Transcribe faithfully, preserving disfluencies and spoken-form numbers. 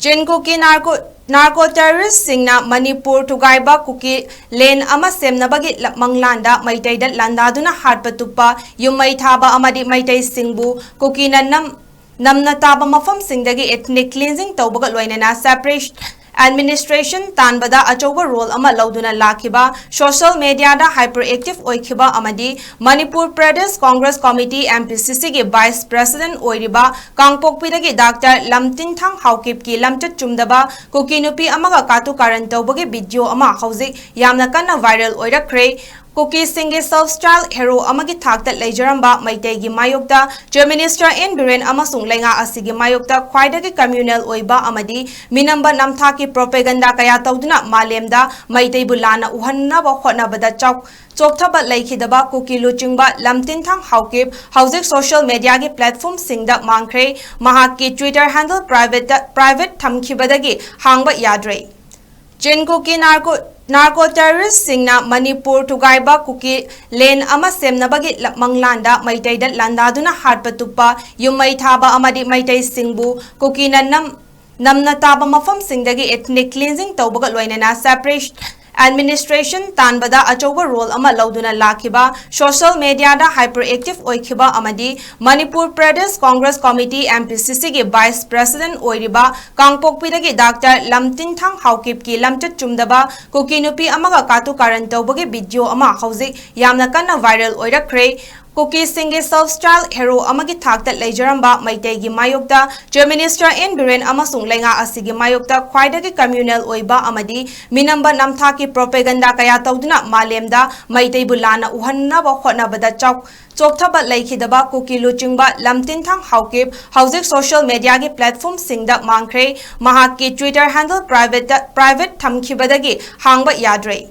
ꯆꯤꯟ ꯀꯨꯀꯤ narco narco ꯇꯦꯔꯣꯔꯤꯁꯁꯤꯡꯅ Manipur ꯊꯨꯒꯥꯏꯕ ꯀꯨꯀꯤ ꯂꯦꯟ ꯑꯃ ꯁꯦꯝꯅꯕꯒꯤ ꯂ- ꯃꯪꯂꯥꯟꯗ ꯃꯩꯇꯩꯗ ꯂꯥꯟꯗꯥꯗꯨꯅ ꯍꯥꯠꯄ ꯇꯨꯞꯄ, ꯌꯨꯝ ꯃꯩ ꯊꯥꯕ ꯑꯃꯗꯤ ꯃꯩꯇꯩꯁꯤꯡꯕꯨ ꯀꯨꯀꯤꯅ ꯅꯝ ꯅꯝꯅ ꯇꯥꯕ ꯃꯐꯝꯁꯤꯡꯗꯒꯤ ethnic cleansing ꯇꯧꯕꯒ ꯂꯣꯏꯅꯅ separate administration ꯇꯥꯟꯕꯗ ꯑꯆꯧꯕ role ꯑꯃ ꯂꯧꯗꯨꯅ ꯂꯥꯛꯈꯤꯕ, social mediaꯗ hyperactive ꯑꯣꯏꯈꯤꯕ ꯑꯃꯗꯤ ꯃꯅꯤꯄꯨꯔ ꯄ꯭ꯔꯗꯦꯁ ꯀꯣꯡꯒ꯭ꯔꯦꯁ ꯀꯣꯃꯤꯇꯤ, MPCCꯒꯤ vice president ꯑꯣꯏꯔꯤꯕ ꯀꯥꯡꯄꯣꯛꯄꯤꯗꯒꯤ ꯗꯥꯛꯇꯔ ꯂꯝꯇꯤꯟꯊꯥꯡ ꯍꯥꯎꯀꯤꯞꯀꯤ ꯂꯝꯆꯠ ꯆꯨꯝꯗꯕ ꯀꯨꯀꯤ ꯅꯨꯄꯤ ꯑꯃꯒ ꯀꯥꯇꯨ ꯀꯥꯔꯟ ꯇꯧꯕꯒꯤ video ꯑꯃ ꯍꯧꯖꯤꯛ ꯌꯥꯝꯅ ꯀꯟꯅ viral ꯑꯣꯏꯔꯛꯈ꯭ꯔꯦ꯫ ꯀꯨꯀꯤꯁꯤꯡꯒꯤ self style hero ꯑꯃꯒꯤ ꯊꯥꯛꯇ ꯂꯩꯖꯔꯝꯕ ꯃꯩꯇꯩꯒꯤ ꯃꯥꯌꯣꯛꯇ Chief Minister N ꯕꯤꯔꯦꯟ ꯑꯃꯁꯨꯡ ꯂꯩꯉꯥꯛ ꯑꯁꯤꯒꯤ ꯃꯥꯌꯣꯛꯇ ꯈ꯭ꯋꯥꯏꯗꯒꯤ communal ꯑꯣꯏꯕ ꯑꯃꯗꯤ ꯃꯤꯅꯝꯕ ꯅꯝꯊꯥꯛꯀꯤ propaganda ꯀꯌꯥ ꯇꯧꯗꯨꯅ ꯃꯥꯂꯦꯝꯗ ꯃꯩꯇꯩꯕꯨ ꯂꯥꯟꯅ ꯎꯍꯟꯅꯕ ꯍꯣꯠꯅꯕꯗ ꯆꯥꯎ-, ꯆꯣꯛꯊꯕ ꯂꯩꯈꯤꯗꯕ ꯀꯨꯀꯤ ꯂꯨꯆꯤꯡꯕ ꯂꯝꯇꯤꯟꯊꯥꯡ ꯍꯥꯎꯀꯤꯞ ꯍꯧꯖꯤꯛ social mediaꯒꯤ platformꯁꯤꯡꯗ ꯃꯥꯡꯈ꯭ꯔꯦ꯫ ꯃꯍꯥꯛꯀꯤ Twitter handle privateꯇ, private ꯊꯝꯈꯤꯕꯗꯒꯤ ꯍꯥꯡꯕ ꯌꯥꯗ꯭ꯔꯦ꯫ ꯆꯤꯟ ꯀꯨꯀꯤ ꯅꯥꯔꯀꯣ ꯅꯥꯔꯀꯣ ꯇꯦꯔꯣꯔꯤꯁꯁꯤꯡꯅ ꯃꯅꯤꯄꯨꯔ ꯊꯨꯒꯥꯏꯕ ꯀꯨꯀꯤ ꯂꯦꯟ ꯑꯃ ꯁꯦꯝꯅꯕꯒꯤ ꯂ- ꯃꯪꯂꯥꯟꯗ ꯃꯩꯇꯩꯗ ꯂꯥꯟꯗꯥꯗꯨꯅ ꯍꯥꯠꯄ ꯇꯨꯞꯄ, ꯌꯨꯝ ꯃꯩ ꯊꯥꯕ ꯑꯃꯗꯤ ꯃꯩꯇꯩꯁꯤꯡꯕꯨ ꯀꯨꯀꯤꯅ ꯅꯝ ꯅꯝꯅ ꯇꯥꯕ ꯃꯐꯝꯁꯤꯡꯗꯒꯤ ethnic cleansing ꯇꯧꯕꯒ ꯂꯣꯏꯅꯅ separate administration ꯇꯥꯟꯕꯗ ꯑꯆꯧꯕ role ꯑꯃ ꯂꯧꯗꯨꯅ ꯂꯥꯛꯈꯤꯕ, social mediaꯗ hyperactive ꯑꯣꯏꯈꯤꯕ ꯑꯃꯗꯤ ꯃꯅꯤꯄꯨꯔ ꯄ꯭ꯔꯗꯦꯁ ꯀꯣꯡꯒ꯭ꯔꯦꯁ ꯀꯣꯃꯤꯇꯤ, MPCCꯒꯤ vice president ꯑꯣꯏꯔꯤꯕ ꯀꯥꯡꯄꯣꯛꯄꯤꯗꯒꯤ ꯗꯥꯛꯇꯔ ꯂꯝꯇꯤꯟꯊꯥꯡ ꯍꯥꯎꯀꯤꯞꯀꯤ ꯂꯝꯆꯠ ꯆꯨꯝꯗꯕ ꯀꯨꯀꯤ ꯅꯨꯄꯤ ꯑꯃꯒ ꯀꯥꯇꯨ ꯀꯥꯔꯟ ꯇꯧꯕꯒꯤ video ꯑꯃ ꯍꯧꯖꯤꯛ ꯌꯥꯝꯅ ꯀꯟꯅ viral ꯑꯣꯏꯔꯛꯈ꯭ꯔꯦ꯫ ꯀꯨꯀꯤꯁꯤꯡꯒꯤ self style hero ꯑꯃꯒꯤ ꯊꯥꯛꯇ ꯂꯩꯖꯔꯝꯕ ꯃꯩꯇꯩꯒꯤ ꯃꯥꯌꯣꯛꯇ Chief Minister N ꯕꯤꯔꯦꯟ ꯑꯃꯁꯨꯡ ꯂꯩꯉꯥꯛ ꯑꯁꯤꯒꯤ ꯃꯥꯌꯣꯛꯇ ꯈ꯭ꯋꯥꯏꯗꯒꯤ communal ꯑꯣꯏꯕ ꯑꯃꯗꯤ ꯃꯤꯅꯝꯕ ꯅꯝꯊꯥꯛꯀꯤ propaganda ꯀꯌꯥ ꯇꯧꯗꯨꯅ ꯃꯥꯂꯦꯝꯗ ꯃꯩꯇꯩꯕꯨ ꯂꯥꯟꯅ ꯎꯍꯟꯅꯕ ꯍꯣꯠꯅꯕꯗ ꯆꯥꯎ-, ꯆꯣꯛꯊꯕ ꯂꯩꯈꯤꯗꯕ ꯀꯨꯀꯤ ꯂꯨꯆꯤꯡꯕ ꯂꯝꯇꯤꯟꯊꯥꯡ ꯍꯥꯎꯀꯤꯞ ꯍꯧꯖꯤꯛ social mediaꯒꯤ platformꯁꯤꯡꯗ ꯃꯥꯡꯈ꯭ꯔꯦ꯫ ꯃꯍꯥꯛꯀꯤ Twitter handle privateꯇ, private ꯊꯝꯈꯤꯕꯗꯒꯤ ꯍꯥꯡꯕ ꯌꯥꯗ꯭ꯔꯦ꯫